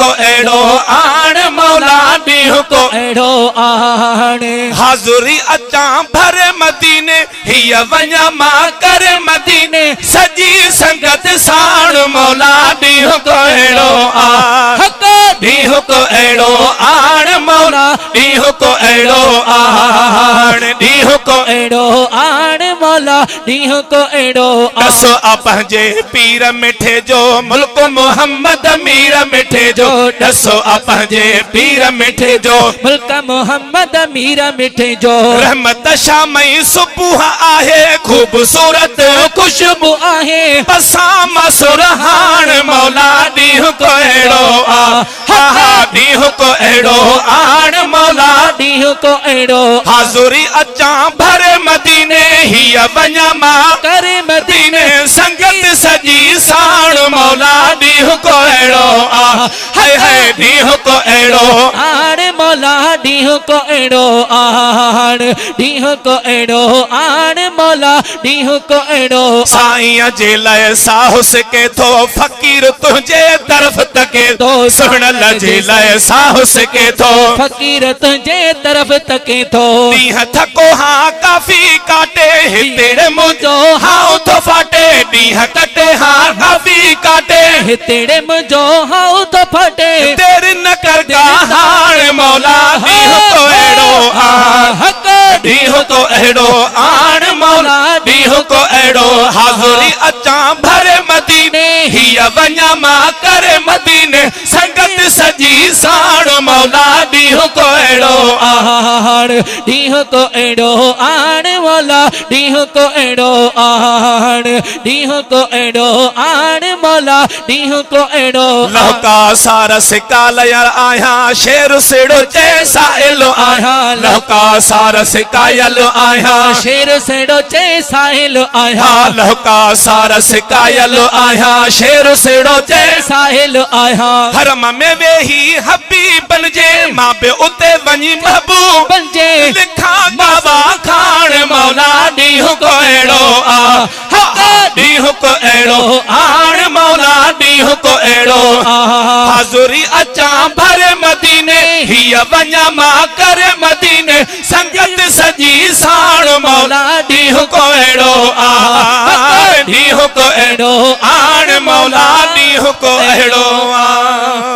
ڪو اهڙو آڻ مولا ڏينهن ڪو اهڙو آڻ. حاضري اچان ڀر مديني هيء وڃان مان ڪر مديني سڄي سنگت ساڻ مولا ڏينهن ڪو اهڙو آڻ ڏينهن ڪو اهڙو آڻ مولا ڏينهن ڪو اهڙو آڻ ڏينهن ڪو اهڙو آڻ مولا ڏينهن ڪو اهڙو آڻ. ڏسو آ پنهنجي پير مٺي جو ملڪ محمد مير مٺي جو ڏسو آ پنهنجي پير مٺي جو. ملڪ محمد مير مٺي جو. رحمت شام ۽ صبح آهي خوبصورت خوشبو آهي. پسان مان سرهاڻ مولا ڏينهن ڪو اهڙو آ ها ها ڏينهن ڪو اهڙو آڻ مولا. ڏينهن ڪو اهڙو آ. حاضري اچان ڀر مديني هيء وڃان مان. ڪر مديني. سنگت سڄي ساڻ مولا ڏينهن ڪو اهڙو آ. هئي هئي ڏينهن ڪو اهڙو. آڻ مولا ڏينهن ڪو اهڙو آڻ ڏينهن ڪو اهڙو آڻ مولا ڏينهن ڪو اهڙو. سائينء جي لئه ساهه سڪي ٿو فقير تنهنجي طرف تڪي ٿو سهڻل جي لئه ساهه سڪي ٿو. فقير تنهنجي طرف تڪي ٿو. ڏينهن ٿڪو هان ڪافي ڪاٽي هتڙي منهنجو هانء ٿو ڦاٽي ڏينهن ڪٽي هان ڪافي ڪاٽي. هتڙي منهنجو هانء ٿو ڦاٽي. دير نه ڪر ڪا هاڻ مولا ڏينهن ڪو اهڙو آڻ ڏينهن ڪو اهڙو آڻ مولا ڏينهن ڪو اهڙو حاضري اچان ڀر مديني هيء وڃان مان ڪر مديني سنگت سڄي ساڻ مولا ڏينهن ڪو اهڙو آڻ ڏينهن ڪو اهڙو آڻ مولا ڏينهن ڪو اهڙو آڻ ڏينهن ڪو اهڙو آڻ مولا ڏينهن ڪو اهڙو آڻ. لهڪا سار سڪايل آهيان شير سيڙو چئي سائل آهيان لهڪا سار سڪايل آهيان. شير سيڙو چئي سائل آهيان. لهڪا سار سڪايل آهيان شير سيڙو چئي. سائل آهيان. حرم ۾ ويهي حبيبن جي مان به اتي وڃي محبوب بنجي. لکان گاوا کاڻ مولا ڏينهن ڪو اهڙو آ ڏينهن ڪو اهڙو آڻ مولا ڏينهن ڪو اهڙو حاضري اچان ڀر مديني هيء وڃان مان ڪر مديني سنگت سڄي ساڻ مولا ڏينهن ڪو اهڙو آ ڏينهن ڪو اهڙو آڻ مولا ڏينهن ڪو اهڙو آ.